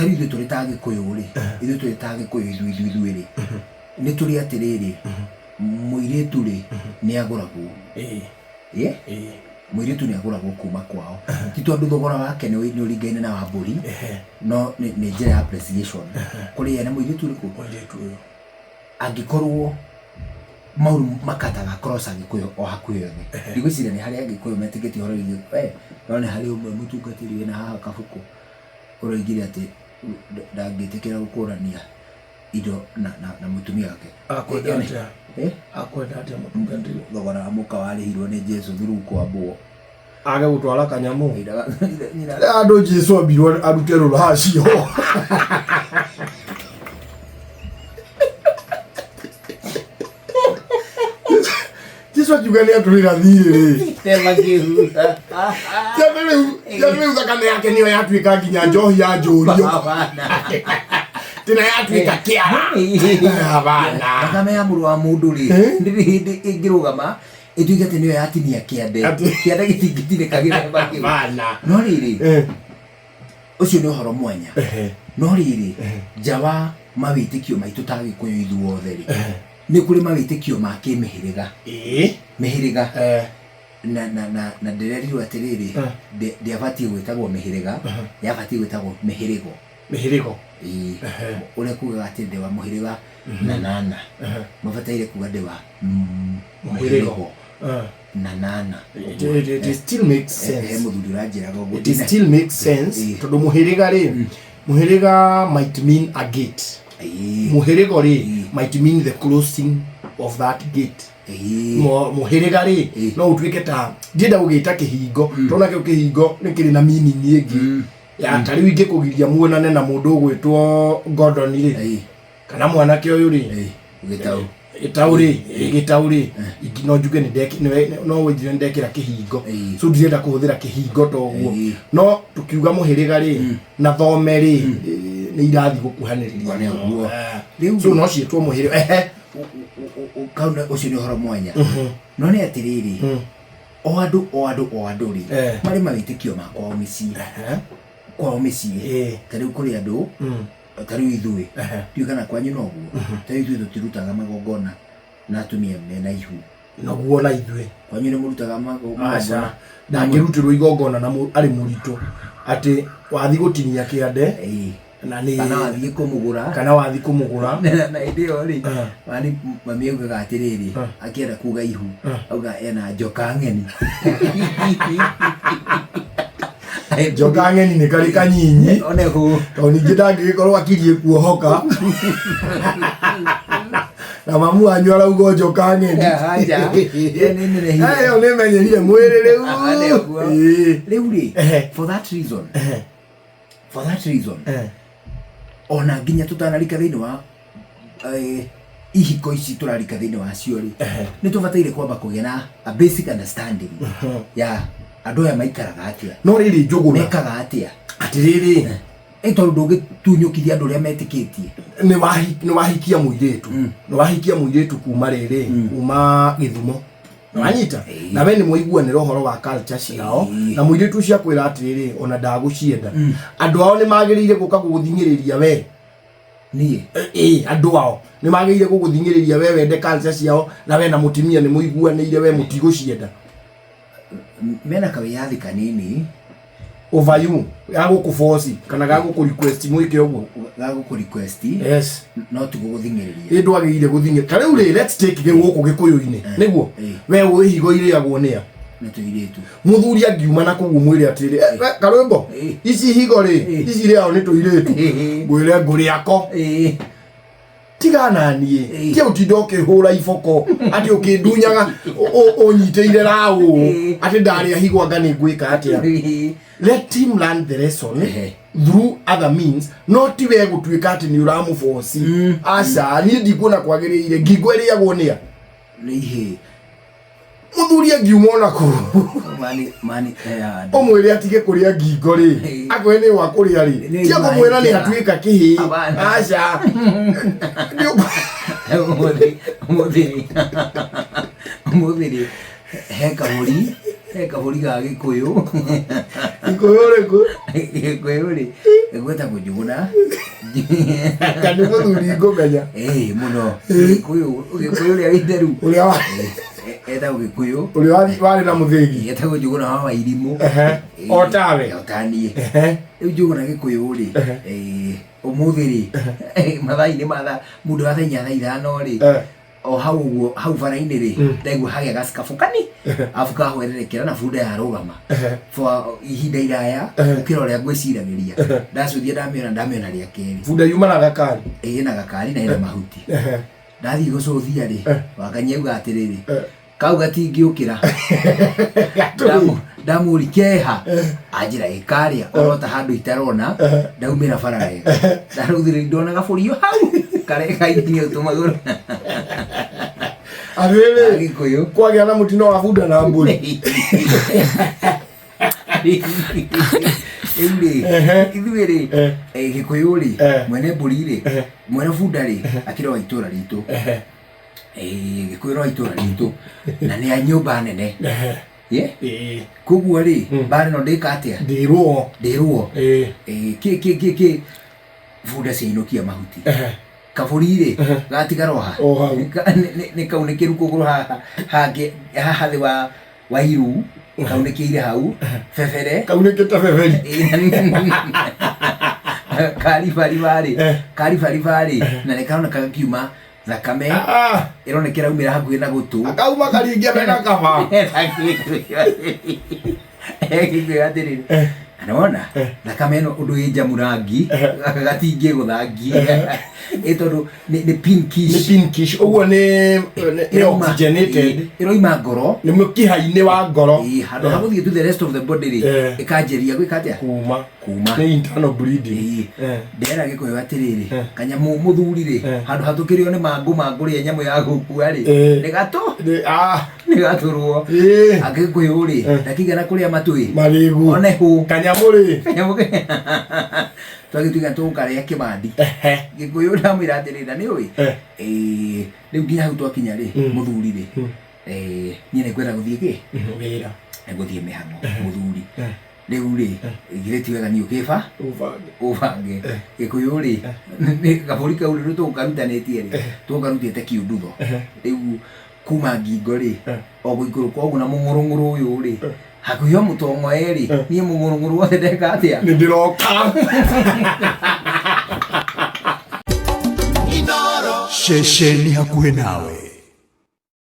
Rĩu ithuĩ tũrĩ ta Agĩkũyũ rĩ, ithuĩ tũrĩ ta Agĩkũyũ ithuĩ ithuĩ ithuĩ rĩ, nĩ tũrĩ atĩrĩrĩ, mũirĩtu rĩ, nĩ agũragwo. Ĩ? Mũirĩtu nĩ agũragwo kuma kwao. Ti tondũ thogora wake nĩ nĩ ũringaine na wa mbũri, no nĩ nĩ njĩra ya appreciation. Kũrĩ ene mũirĩtu ũrĩkũ? Mũirĩtu ũyũ. Angĩkorwo maũndũ makataga across Agĩkũyũ o hakuhĩ othe. Ndigwĩciria nĩ harĩ Agĩkũyũ metĩkĩtie ũhoro wĩgiĩ, we, no nĩ harĩ ũmwe mũtungatĩri wĩna haha kabukũ. Ũroigire atĩ ndangĩtĩkĩra gũkũrania indo na, na, na mũtumia wake. Akwenda Ĩ- atĩa? Eh? Akwenda atĩa mũtungatĩri? Thogora wa mũka warĩhirwo nĩ Jesu through kwambwo. Age gũtwara kanyamũ. Nyina Andũ Jesu ambirwo arute rũracio. Jesu akiuga nĩ atũrĩra thiirĩ rĩ. Tema kĩhuha. Tiandũ rĩu tiandũ rĩu thakame yake nĩyo yatuĩka nginya njohi ya njũrio. Tena yatuĩka kĩara. Habana. Thakame ya mũrũ wa mũndũ rĩ, Eh? ndĩrĩ hĩndĩ ĩngĩrũgama ĩtuĩke atĩ nĩyo yatinia kĩande. Atĩ- Kĩande gĩtingĩtinĩka gĩthemba kĩu. Habana. No rĩrĩ, Eh. ũcio nĩ ũhoro mwanya. Ehe. No rĩrĩ, nja wa mawĩtĩkio maitũ ta Agĩkũyũ ithuothe rĩ, nĩ kũrĩ mawĩtĩkio ma kĩmĩhĩrĩga. Ĩĩ. Mĩhĩrĩga. Eh. Na na na na ndĩrerirwo atĩrĩrĩ, ndĩabatiĩ gwĩtagwo mĩhĩrĩga, yabatiĩ gwĩtagwo mĩhĩrĩgo. Mĩhĩrĩgo. Ĩĩ. Ũrĩa kugaga atĩ ndĩ wa mũhĩrĩga na nana. Mabataire kuga ndĩ wa Mũhĩrĩgo. Na nana. It still makes He sense. mũthuri ũranjĩraga ũguo. It still makes sense. Tondũ mũhĩrĩga rĩ, mũhĩrĩga might mean a gate. Mũhĩrĩgo rĩ, might mean the closing of that gate. Mũhĩrĩga rĩ, no ũtuĩke ta ndienda gũgĩta kĩhingo, tondũ nakĩo kĩhingo nĩ kĩrĩ na meaning ĩngĩ. Ya ta rĩu ingĩkũgiria muonane na mũndũ ũgwĩtwo Gordon rĩ, kana mwanake ũyũ rĩ, Gĩtaũ. Gĩtaũ rĩ, gĩtaũ rĩ, no njuge nĩ no wĩnjire nĩ ndekĩra kĩhingo. So ndirenda kũhũthĩra kĩhingo ta ũguo. No tũkiuga mũhĩrĩga rĩ, na thome rĩ, nĩ irathiĩ gũkuhanĩrĩria. Nĩ ũguo. Rĩu so no ciĩtwo mũhĩrĩga. Ehe. Kau ũcio nĩ ũhoro mwanya. No nĩ atĩrĩrĩ, o andũ o andũ o andũ rĩ, marĩ mawĩtĩkio ma kwao mĩciĩ. Kwao mĩciĩ. Ta rĩu kũrĩ andũ, ta rĩu ithuĩ, ndiũĩ kana kwanyu noguo, ta rĩu ithuĩ tũtirutaga magongona na atumia mena ihu. Noguo na ithuĩ. Kwanyu nĩ mũrutaga magongona? Aca, ndangĩrutĩrwo igongona na arĩ mũritũ atĩ wathi gũtinia kĩande na nĩ Kana wathiĩ kũmũgũra. Kana wathiĩ kũmũgũra. Na hĩndĩ ĩyo rĩ, mani mami augaga atĩrĩrĩ, akĩenda kuga ihu, auga ena njoka ng'eni. Njoka ng'eni nĩ karĩ kanyinyi. One hũ. Tondũ ningĩ ndangĩgĩkorwo akiriĩ kuohoka. Na mamu wanyu arauga njoka ng'eni. Aja. Ĩyo nĩ nene. Ĩyo nĩ menyerire mwĩrĩ rĩu. Nĩ ũguo. Rĩu rĩ, for that reason, for that reason, ona nginya tũtanarika thĩinĩ wa ihiko ici tũrarika thĩinĩ wacio rĩ, nĩ tũbataire kwamba kũgĩa na a basic understanding ya andũ aya maikaraga atĩa. No rĩrĩ Njũgũna. Mekaga atĩa. Atĩrĩrĩ. Ĩ tondũ ndũngĩtunyũkithia andũ ũrĩa metĩkĩtie. Nĩ wahikia mũirĩtu. Nĩ wahikia mũirĩtu kuma rĩrĩ, kuma Gĩthumo. Wanyita? Na we nĩ mwaiguanĩra ũhoro wa culture ciao, na mũirĩtu ũcio akwĩra atĩrĩrĩ, ona ndagũcienda. Andũ ao nĩ magĩrĩire gũka gũgũthing'ĩrĩria we. Niĩ? Ĩĩ, andũ ao nĩ magĩrĩire gũgũthing'ĩrĩria we wende culture ciao, na we na mũtumia nĩ mũiguanĩire we mũtigũcienda. Mena kawĩyathi kanini. Over you, ga gũkũ force kana ga gũkũ request mwĩke ũguo. Ga gũkũ request. Yes. No ti gũgũthing'ĩrĩria. Ĩ ndwagĩrĩire gũthing'ĩ. Ta rĩu rĩ, let's take gĩ gũkũ Gĩkũyũ-inĩ. Nĩguo? We ũĩ higo irĩagwo nĩa? Nĩ tũirĩtu. Mũthuri angiuma na kũu ũmwĩre atĩrĩ, we, karwĩmbo, ici higo rĩ, ici irĩagwo nĩ tũirĩtu. Ngwĩre ngũrĩako. Tiga na niĩ. Tiga ũtinda ũkĩhũra iboko atĩ ũkĩndunyaga ũnyitĩire raũ atĩ ndarĩa higo anga nĩ ngwĩka atĩa. Let him learn the lesson through other means, no ti we gũtuĩka atĩ nĩ ũramũboci. Aca, niĩ ndikuona kwagĩrĩire. Ngingo ĩrĩagwo nĩa? Nĩ ihĩĩ. Mũthuri angiuma ona kũu. Mani, mani, Ũmwĩre atige kũrĩa ngingo rĩ, akwĩre nĩ wa kũrĩa rĩ, Nĩ tiga kũmwĩra nĩ wa atuĩka kĩhĩĩ. Hapana. Aca. Ũmũthĩ, ũmũthĩ rĩ, ũmũthĩ rĩ, he kabũri, He kabũri ga Gĩkũyũ. Gĩkũyũ rĩkũ? Gĩkũyũ rĩ, gwĩtagwo Njũgũna. Kana nĩ mũthuri ngũmenya. Ĩĩ mũno. Gĩkũyũ, Gĩkũyũ ũrĩa wĩtheru. Ũrĩa wa Etagwo Gĩkũyũ. Ũrĩa warĩ na mũthĩgi. Etagwo Njũgũna wa Wairimũ. O tawe. O taniĩ. Rĩu Njũgũna Gĩkũyũ rĩ, ũmũthĩ rĩ, mathaa-inĩ ma thaa, mũndũ wa thaa inya thaa ithano rĩ, o hau ũguo hau bara-inĩ rĩ, ndaigua hagĩa gacikabu kani abu kahwererekera na bunda yarũgama for ihinda iraya gũkĩra ũrĩa ngwĩciragĩria. Ndacuthia ndamĩona, ndamĩona rĩa kerĩ. Bunda yuma na gakari. Ĩna gakari na ĩna mahuti. Ndathiĩ gũcũthia rĩ, Wanganya auga atĩrĩrĩ, kau gatingĩũkĩra. Ndamũri keha, anjĩra ĩkarĩa orota handũ itarona, ndaumĩra bara wega. Ndarũthĩrĩria ndona gabũri o hau karekainio tũmagũrũ. Atĩrĩrĩ, Gĩkũyũ. Kwagĩa na mũtino wa bunda na mbũri. Rĩu rĩ, ithuĩ rĩ, Gĩkũyũ rĩ, mwene mbũri rĩ, mwene bunda rĩ, akĩrĩ wa itũra ritũ. Gĩkũyũ wa itũra ritũ na nĩ a nyũmba nene. Ye? Koguo rĩ, mbara ĩno ndĩka atĩa? Ndĩrwo. Ndĩrwo. Kĩ kĩ kĩ kĩ bunda ciainũkia mahuti. Kabũri rĩ, gatigara o ha? O hau. Nĩ kaunĩkĩru kũgũrũ haha hangĩ haha thĩ wa iru, kaunĩkĩire hau bebere. Kaunĩkĩte beberi. Karibariba-rĩ, karibariba-rĩ, na nĩ karoneka gakiuma thakame ĩroneka ĩraumĩra hakuhĩ na gũtũ. Akauma karingia mena kaba. Gĩkũyũ atĩrĩrĩ, na nĩwona thakame ĩno ũndũ ĩ njamu rangi gatingĩgũthangia ĩ tondũ nĩ pinkish. Nĩ pinkish ũguo nĩ oxygenated. Ĩroima ngoro. Nĩ mũkiha-inĩ wa ngoro. Ĩ, handũ ha gũthiĩ to the rest of the body rĩ, ĩkanjĩria gwĩka atĩa? Kuma. Kuma. Nĩ internal bleeding. Ĩĩ. Ndera Gĩkũyũ atĩrĩrĩ, kanyamũ mũthuri rĩ, handũ hatũkĩrĩo nĩ mangũ mangũrĩa nyamũ ya gũkua rĩ, nĩ gatũ. Nĩ, ah. Nĩ gatũrwo. Agĩkũyũ rĩ, ndakĩigana kũrĩa matũĩ. Marĩgu. One hũ. Kanyamũ rĩ. Kanyamũ ke. Twagĩtuĩka tũgũkarĩa kĩbandi. Gĩkũyũ ndamwĩra atĩrĩrĩ, na nĩũĩ? Ĩĩ, rĩu nginya hau twakinya rĩ, mũthuri rĩ, niĩ nĩngwenda gũthiĩ kĩ? Wĩra. Nĩngũthiĩ mĩhang'o, mũthuri. Rĩu rĩ, githĩ ti wega niĩ ũkĩba? Ũbange. Ũbange. Gĩkũyũ rĩ, nĩ kabũri kau rĩ, tũgũkarutanĩtie rĩ, tũgũkarutĩte kiundutho. Rĩu kuma ngingo rĩ, o gũikũrũka ũguo na mũng'ũrũng'ũrũ ũyũ rĩ, hakuhĩ o mũtong'oe rĩ, niĩ mũng'ũrũng'ũrũ wothe ndeka atĩa? Nĩ ndĩroka. Ceceni hakuhĩ nawe.